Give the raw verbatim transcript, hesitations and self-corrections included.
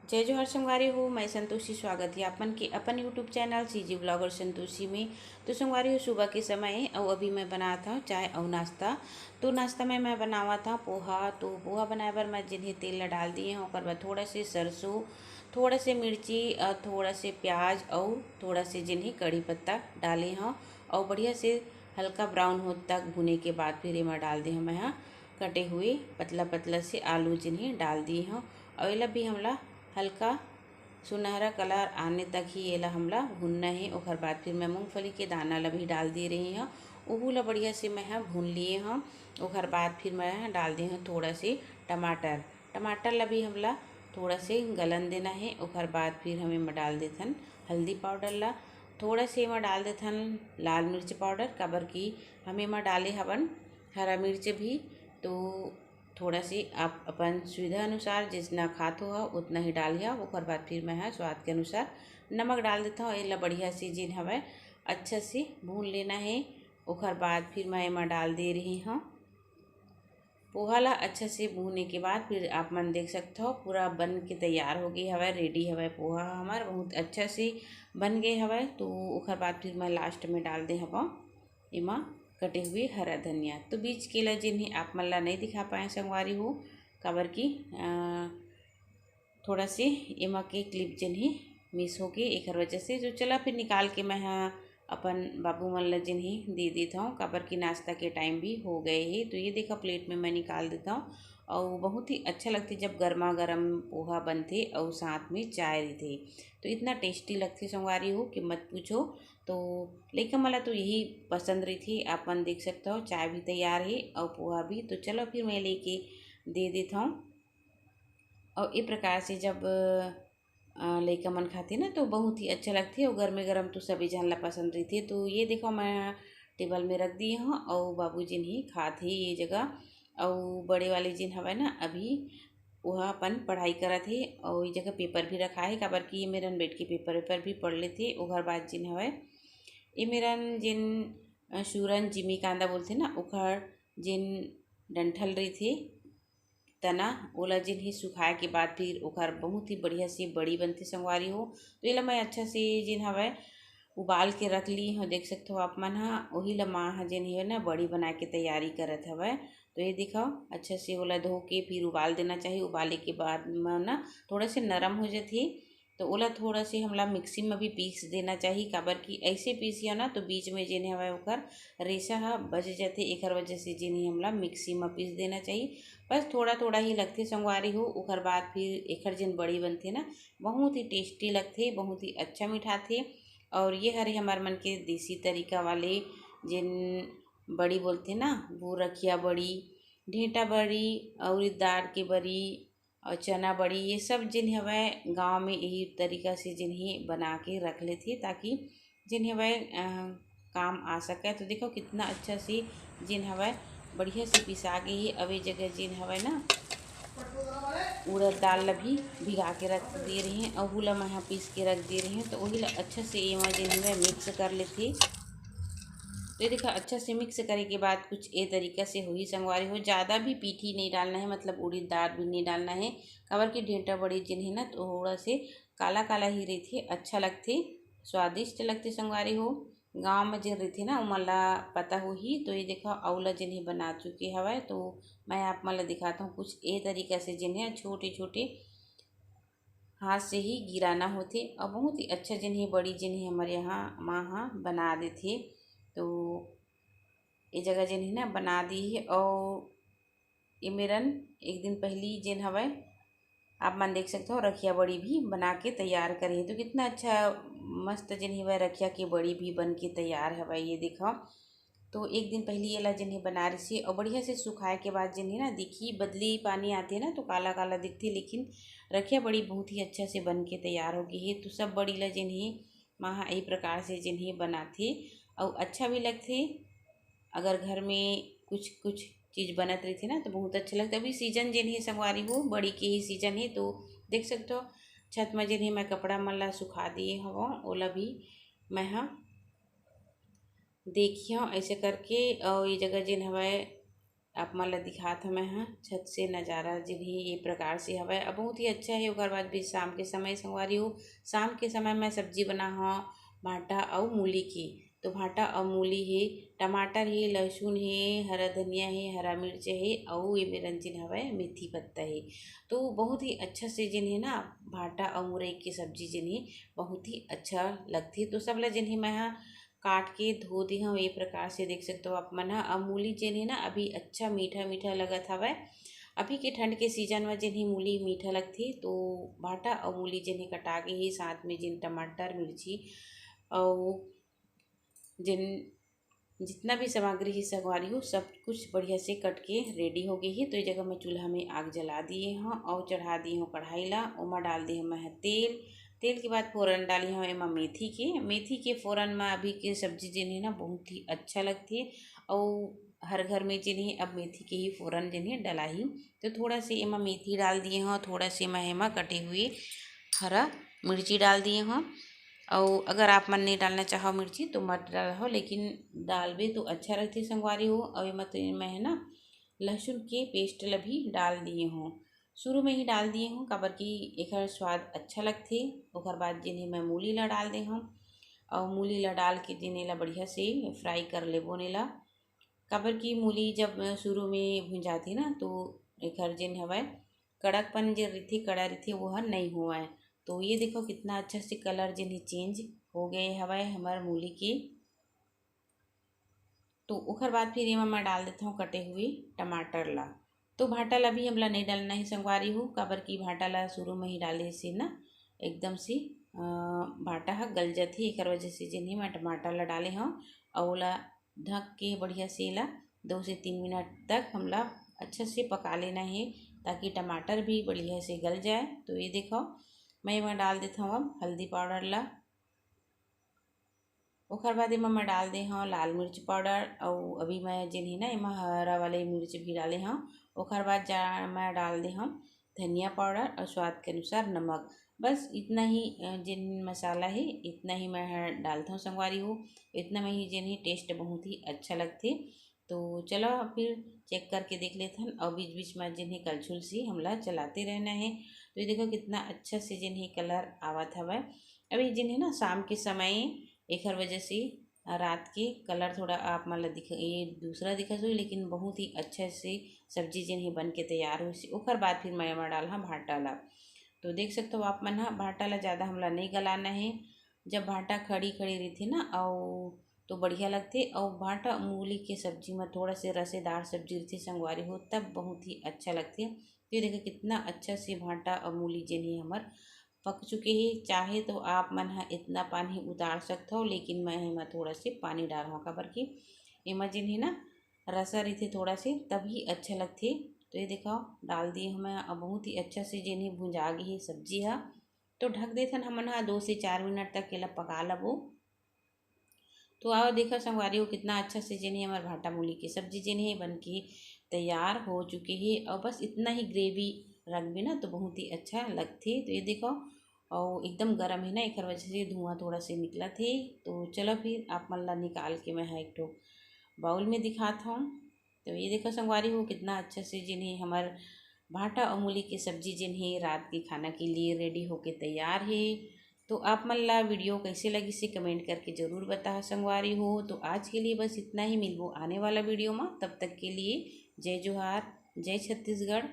जय जोहार संगवारी हो, मैं संतोषी। स्वागत हे आप मन के अपन YouTube channel CG blogger Santoshi में। तो संगवारी हो, सुबह के समय हे अउ अभी मैं बनात हव चाय अउ नाश्ता। तो नाश्ता में मैं बनावत हव पोहा। तो पोहा बनाए बर मैं जेन हे तेल ला डाल दिए हव, ओकर बाद थोड़ा से सरसों, थोड़ा से मिर्ची, अ, थोड़ा से प्याज अउ थोड़ा से जेन हे कढ़ी पत्ता डाले हव अउ बढ़िया से हल्का ब्राउन होत तक भुने के बाद फिर एमा डाल दे हव मैं ह कटे हुए पतला पतला से आलू जेन हे डाल दिए हव। अउ एला भी हमला हल्का सुनहरा कलर आने तक ही एला हमला भूनना हे। ओकर बाद फिर मैं मूंगफली के दाना ला भी डाल दे रही हव, ओहू ला बढ़िया से मैं ह भून लिए हव। ओकर बाद फिर मैं ह डाल दे हव थोड़ा से टमाटर। टमाटर ला भी हमला थोड़ा से गलन देना हे। ओकर बाद फिर हम एमा डाल देथन हल्दी पाउडर ला, थोड़ा से एमा डाल देथन लाल मिर्च पाउडर, काबर कि हम एमा डाले हवन हरा मिर्च भी। तो थोड़ा से आप अपन सुविधा अनुसार जितना खात हो उतना ही डालिहा। ओकर बाद फिर मैं ह स्वाद के अनुसार नमक डाल देथव। एला बढ़िया से जेन हवय अच्छा से भून लेना हे। ओकर बाद फिर मैं एमा डाल दे रही हव पोहा ला। अच्छा से भूने के बाद फिर आप मन देख सकथव पूरा बन के तैयार हो गए हवय, रेडी हवय पोहा हमर, बहुत अच्छा से बन गए हवय। तो ओकर बाद फिर मैं लास्ट में डाल दे हवं एमा कटे हुए हरा धनिया। तो बीच के ला जेन हे आप मन ला नहीं दिखा पाए संगवारी हो, काबर कि अ, थोड़ा से एमा के क्लिप जेन हे मिस हो गए, एकर वजह से। तो चला फिर निकाल के मैं ह अपन बाबू मन ला जेन हे दे देत हव, काबर कि नाश्ता के टाइम भी हो गए हे। तो ये देखा प्लेट में मैं निकाल देत हव। अउ बहुत ही अच्छा लगथे जब गर्मा गर्म पोहा बनथे अउ साथ में चाय रहिथे, तो इतना टेस्टी लगथे संगवारी हो कि मत पूछो। तो लइका मन ला तो यही पसंद रहिथे, आप मन देख सकत हव चाय भी तैयार हे अउ पोहा भी। तो चलो फिर मैं लेके दे देत हव। अउ ए प्रकार से जब अ, लइका मन खाथे ना तो बहुत ही अच्छा लगथे अउ गर्मे गरम तो सभी झन ला पसंद रहिथे। तो ये देखो मैं टेबल में रख दिए हव अउ बाबू जेन ही खात हे ये जगह। अउ बड़े वाले जेन हवय ना अभी ओहा अपन पढ़ाई करत हे अउ ये जगह पेपर भी रखा हे, काबर कि ये मेरन बैठ के पेपर वेपर भी पढ़ लेथे। ओकर बाद जेन हवय ये मेरन जेन अ, सूरन जिमी कांदा बोलथे ना ओकर जेन डंठल रहिथे तना, ओला जेन हे सुखाए के बाद फिर ओकर बहुत ही बढ़िया से बड़ी बनथे संगवारी हो। तो एला मैं अच्छा से जेन हवय उबाल के रख ली हव, देख सकथव आप मन ह। ओही ला माँ ह जेन हे ना बड़ी बनाए के तैयारी करत हवय। तो ये देखव अच्छा से ओला धो के फिर उबाल देना चाहिए। उबाले के बाद म ना थोड़ा से नरम हो जथे, तो ओला थोड़ा से हमला मिक्सी में भी पीस देना चाहिए, काबर कि ऐसे पीसिया ना तो बीच में जेन हवय ओकर रेशा ह बच जथे, एकर वजह से जेन हे हमला मिक्सी में पीस देना चाहिए। बस थोड़ा थोड़ा ही लगथे संगवारी हो, ओकर बाद फिर एकर जेन बड़ी बनथे ना बहुत ही टेस्टी लगथे, बहुत ही अच्छा मिठाथे। और ये हरे हमर मन के देसी तरीका वाले जेन बड़ी बोलथे ना, वो रखिया बड़ी, ढेंटा बड़ी, उड़ीद दार के बड़ी, अउ चना बड़ी, ये सब जेन हवय गाँव में यही तरीका से जेन हे बना के रख लेथे, ताकि जेन हवय अ, काम आ सकय। तो देखो कितना अच्छा से जेन हवय बढ़िया से पिसा गे हे। अब ये जगह जेन हवय ना उड़द दाल ला भी भिगा के रख दे रहे हैं, अहू ला मैं ह पीस के रख दे रहे हैं। तो वही ला अच्छा से एमा जेन हवय मिक्स कर लेथे। तो ये देखा अच्छा से मिक्स करे के बाद कुछ ए तरीका से होही संगवारी हो। ज़्यादा भी पीठी नहीं डालना है, मतलब उड़ीद दाल भी नहीं डालना है, काबर कि ढेंटा बड़ी जेन हे ना थोड़ा से काला काला ही रहिथे, अच्छा लगथे, स्वादिष्ट लगथे संगवारी हो। गाँव में जेन रहिथे ना ओमन ला पता होही। तो ये देखा अउ ला जेन हे बना चुके हवय, तो मैं आप मन ला दिखाता हूँ कुछ ए तरीका से जेन हे छोटे छोटे हाथ से ही गिराना होथे। और बहुत ही अच्छा जेन हे बड़ी जेन हे हमर यहाँ माँ ह बना देथे। तो ये जगह जेन हे ना बना दी हे। और ये मेरन एक दिन पहली जेन हवय आप मन देख सकते हो रखिया बड़ी भी बना के तैयार करे हे। तो कितना अच्छा मस्त जेन हवय रखिया के बड़ी भी बन के तैयार हवय। ये देखो तो एक दिन पहली एला जेन हे बना रही से और बढ़िया से सुखाए के बाद जेन हे ना दिखी बदली पानी आते ना तो काला काला दिखते, लेकिन रखिया बड़ी बहुत ही अच्छा से बन के तैयार हो गई है। तो सब बड़ी ला जेन हे माँ ह यही प्रकार से जेन हे बनाथे और अच्छा भी लगथे। अगर घर में कुछ कुछ चीज़ बनत रहिथे ना तो बहुत अच्छा लगथे। अभी सीजन जेन हे संगवारी हो बड़ी के ही सीजन हे, तो देख सकते हो छत में जेन हे मैं कपड़ा मन ला सुखा दिए हव, ओला भी मैं ह देखियो ऐसे करके। और ये जगह जेन हवय आप मन ला दिखात हवं मैं ह छत से नजारा, जेन हे ये प्रकार से हवय। अब बहुत ही अच्छा हे। ओकर बाद भी शाम के समय संगवारी हो, शाम के समय मैं सब्जी बना हव भांटा अउ मूली की। तो भांटा अउ मूली हे, टमाटर हे, लहसुन हे, हरा धनिया हे, हरा मिर्च हे, अउ ये मेरन जेन हवय मेथी पत्ता हे। तो बहुत ही अच्छा से जेन हे ना, भांटा अउ मुरई के सब्जी जेन हे बहुत ही अच्छा लगथे। तो सब ला जेन हे मैं ह काट के धो दे हव। ये प्रकार से देख सकते हो आप मन ह। अउ मूली जेन हे ना, अभी अच्छा मीठा मीठा लगत हवय। अभी के ठंड के सीजन में जेन हे मूली मीठा लगथे, तो भांटा अउ मूली जेन हे कटा गे हे, साथ में जेन टमाटर, मिर्ची अउ जेन जितना भी सामग्री हे संगवारी हो, सब कुछ बढ़िया से कट के रेडी हो गई है। तो ये जगह मैं चूल्हा में आग जला दिए हव अउ चढ़ा दिए हव कढ़ाई ला। ओमा डाल दिए हव मैं ह तेल। तेल के बाद फोरन डाली हव एमा मेथी के। मेथी के फोरन में अभी के सब्जी जेन हे ना, बहुत ही अच्छा लगथे। अउ हर घर में जेन हे अब मेथी के ही फोरन जेन हे डलाही। तो थोड़ा से एमा मेथी डाल दिए हव, थोड़ा से मैं एमा कटे हुए हरा मिर्ची डाल दिए हव। अउ अगर आप मन नहीं डालना चाहो मिर्ची तो मत डालहो, लेकिन डालबे तो अच्छा लगथे संगवारी हो। अउ एमा तो मैं ह ना लहसुन के पेस्ट ल भी डाल दिए हव, शुरू में ही डाल दिए हव, काबर कि एकर स्वाद अच्छा लगथे। ओकर बाद जेन हे मैं मूली ला डाल दे हव अउ मूली ला डाल के जेन एला बढ़िया से फ्राई कर लेबो एला, काबर कि मूली जब शुरू में भुंजाथे ना, तो एकर जेन हवय कड़कपन जे रहिथे, कड़ा रहिथे, वो ह नइ होवय। तो ये देखो कितना अच्छा से कलर जेन हे चेंज हो गए हवय हमर मूली के। तो ओकर बाद फिर एमा मैं डाल देथव कटे हुए टमाटर ला। तो भांटा ला भी हमला नहीं डालना है संगवारी हो, काबर कि भांटा ला शुरू में ही डाले से ना एकदम से, अ, भांटा ह गल जाथे। एकर वजह से जेन हे मैं टमाटर ला डाले हव अउ ओला ढक के बढ़िया से एला दो से तीन मिनट तक हमला अच्छा से पका लेना है, ताकि टमाटर भी बढ़िया से गल जाए। तो ये देखो, मैं एमा डाल देथव अब हल्दी पाउडर ला। ओकर बाद एमा मैं डाल दे हव लाल मिर्च पाउडर, अउ अभी मैं जेन हे ना एमा हरा वाले मिर्च भी डाले हव। ओकर बाद जा मैं डाल दे हव धनिया पाउडर अउ स्वाद के अनुसार नमक। बस इतना ही, अ, जेन मसाला हे, इतना ही मैं ह डालथव संगवारी हो। इतना में ही जेन हे टेस्ट बहुत ही अच्छा लगथे। तो चलो, फिर चेक करके देख लेथन, अउ बीच बीच में जेन हे कलछुल से हमला चलाते रहना है। तो ये देखो कितना अच्छा से जेन हे कलर आवत हवय। अभी जेन हे ना शाम के समय, एखर वजह से रात के कलर थोड़ा आप मन ला दिख, ये दूसरा दिखत होही, लेकिन बहुत ही अच्छा से सब्जी जेन हे बन के तैयार होइस। ओकर बाद फिर मैं एमा डालहा भांटा ला। तो देख सकते हो आप मन ह, भांटा ला ज़्यादा हमला नहीं गलाना है। जब भांटा खड़ी खड़ी रहिथे ना, अउ तो बढ़िया लगथे। अउ भांटा मूली के सब्जी में थोड़ा से रसेदार सब्जी रहिथे संगवारी हो, तब बहुत ही अच्छा लगथे। तो ये देखो कितना अच्छा से भांटा अउ मूली जेन हे हमर पक चुके हे। चाहे तो आप मन ह इतना पानी उतार सकथव, लेकिन मैं एमा थोड़ा से पानी डालहूँ, काबर कि एमा जेन हे ना रसा रहिथे थोड़ा से, तभी अच्छा लगथे। तो ये देखो डाल दिए हव मैं, अउ बहुत ही अच्छा से जेन हे भुंजा गे हे सब्जी ह। तो ढक देथन हमन ह दो से चार मिनट तक एला पका लबो। तो आओ देखो संगवारी हो कितना अच्छा से जेन हे हमर भांटा मूली के सब्जी जेन हे बन के तैयार हो चुके हे। अउ बस इतना ही ग्रेवी रखबे ना तो बहुत ही अच्छा लगथे। तो ये देखो, अउ एकदम गरम हे ना, एकर वजह से धुआं थोड़ा से निकलत हे। तो चलो फिर आप मन ला निकाल के मैं ह एक ठो बाउल में दिखात हव। तो ये देखो संगवारी हो कितना अच्छा से जेन हे हमर भांटा अउ मूली के सब्जी जेन हे रात के खाना के लिए रेडी होके तैयार हे। तो आप मन ला वीडियो कैसे लगिस हे कमेंट करके जरूर बताहा संगवारी हो। तो आज के लिए बस इतना ही, मिलबो आने वाला वीडियो में। तब तक के लिए जय जोहार, जय छत्तीसगढ़।